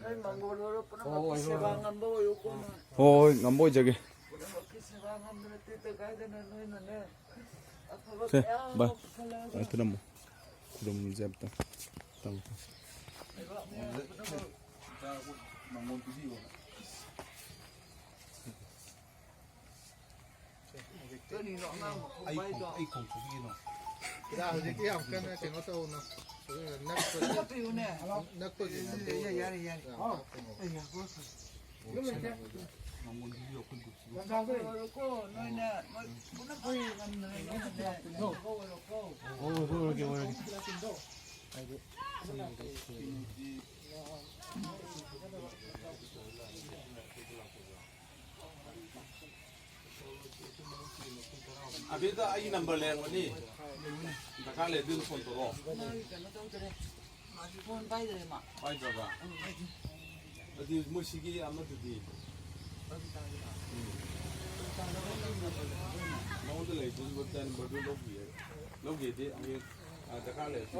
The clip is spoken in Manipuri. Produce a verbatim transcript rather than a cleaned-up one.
ꯅꯣꯏ ꯃꯪꯒꯣꯜ ꯍꯣꯏ ꯄꯨꯝꯅꯃꯛꯀꯤ ꯁꯦꯕꯥ ꯉꯝꯕ ꯑꯣꯏꯌꯨꯀꯣ ꯅꯣꯏ꯫ ꯍꯣꯏ, ꯍꯣꯏ, ꯉꯝꯕ ꯑꯣꯏꯖꯒꯦ꯫ ꯄꯨꯝꯅꯃꯛꯀꯤ ꯁꯦꯕꯥ ꯉꯝꯗꯅ ꯇꯦꯛꯇ ꯀꯥꯏꯗꯅ ꯅꯣꯏꯅꯅꯦ, ꯑꯐꯕ ꯁꯦ, ꯀꯌꯥ ꯑꯃ ꯕꯥꯏ꯫ ꯄꯨꯁꯜꯂꯛꯑꯒ ꯕꯥꯏ, ꯈꯨꯔꯨꯝꯃꯨ꯫ ꯈꯨꯔꯨꯝꯁꯦ ꯑꯝꯇ꯫ ꯇꯧ, ꯇꯧ꯫ ꯂꯩꯕꯥꯛ ꯃꯌꯥꯝ ꯄꯨꯝꯅꯃꯛ ꯀꯔꯤꯅꯣ ꯑꯉꯥꯡ ꯃꯈꯣꯟ ꯑꯩ ꯄꯥꯏꯗꯣ? ꯈꯣꯡ-, ꯑꯩ ꯈꯣꯡ ꯆꯨꯕꯤꯒꯤꯅꯣ꯫ ꯏꯔꯥ, ꯍꯧꯖꯤꯛꯇꯤ ꯌꯥꯝ ꯀꯟꯅ ꯀꯩꯅꯣ ꯇꯧꯅꯨ꯫ ꯅꯛꯄꯒꯤ, ꯍꯥꯞꯄꯤꯌꯨꯅꯦ꯫ ꯅꯛꯄꯒꯤ ꯌꯥꯔꯦ, ꯌꯥꯔꯦ, ꯌꯥꯔꯦ꯫ ꯌꯥꯝ ꯍꯥꯞꯀꯅꯨ꯫ ꯑꯩ ꯌꯥꯝ ꯀꯣꯛꯈ꯭ꯔꯦ꯫ ꯃꯉꯣꯟꯗ ꯄꯤꯕꯤꯌꯨ, ꯑꯩꯈꯣꯏ ꯒ꯭ꯔꯨꯞꯁꯤꯕꯨ꯫ ꯑꯣꯏꯔꯣꯀꯣ, ꯅꯣꯏꯅ, ꯅꯣꯏ ꯄꯨꯟꯅ ꯐꯩ ꯉꯝꯗꯅ ꯅꯣꯏꯅꯅꯦ, ꯀꯩꯅꯣ ꯑꯣꯏꯔꯣꯀꯣ꯫ ꯑꯣ, ꯑꯣꯏꯔꯒꯦ, ꯑꯣꯏꯔꯒꯦ꯫ ꯑꯕꯦꯗ ꯑꯩꯒꯤ ꯅꯝꯕꯔ ꯂꯩꯔꯝꯒꯅꯤ꯫ ꯗꯔꯀꯥꯔ ꯂꯩꯔꯗꯤ ꯑꯗꯨꯝ ꯐꯣꯟ ꯇꯧꯔꯛꯑꯣ꯫ ꯃꯥꯒꯤ ꯀꯩꯅꯣ ꯇꯧꯗ꯭ꯔꯦ꯫ ꯃꯥꯒꯤ ꯐꯣꯟ ꯄꯥꯏꯗ꯭ꯔꯦ ꯃꯥ꯫ ꯄꯥꯏꯗ꯭ꯔꯕ? ꯎꯝ, ꯄꯥꯏꯗ꯭ꯔꯦ꯫ ꯑꯗꯨꯗꯤ ꯃꯣꯏ ꯁꯤꯒꯤ ꯑꯃꯗꯨꯗꯤ? ꯎꯝ꯫ ꯅꯉꯣꯟꯗ ꯂꯩꯕꯗꯨ ꯅꯝꯕꯔꯗꯨ ꯂꯧꯈꯤꯒꯦ꯫ ꯂꯧꯒꯦꯗꯤ ꯍꯌꯦꯡ, ꯑ, ꯗꯔꯀꯥꯔ ꯂꯩꯔꯗꯤ꯫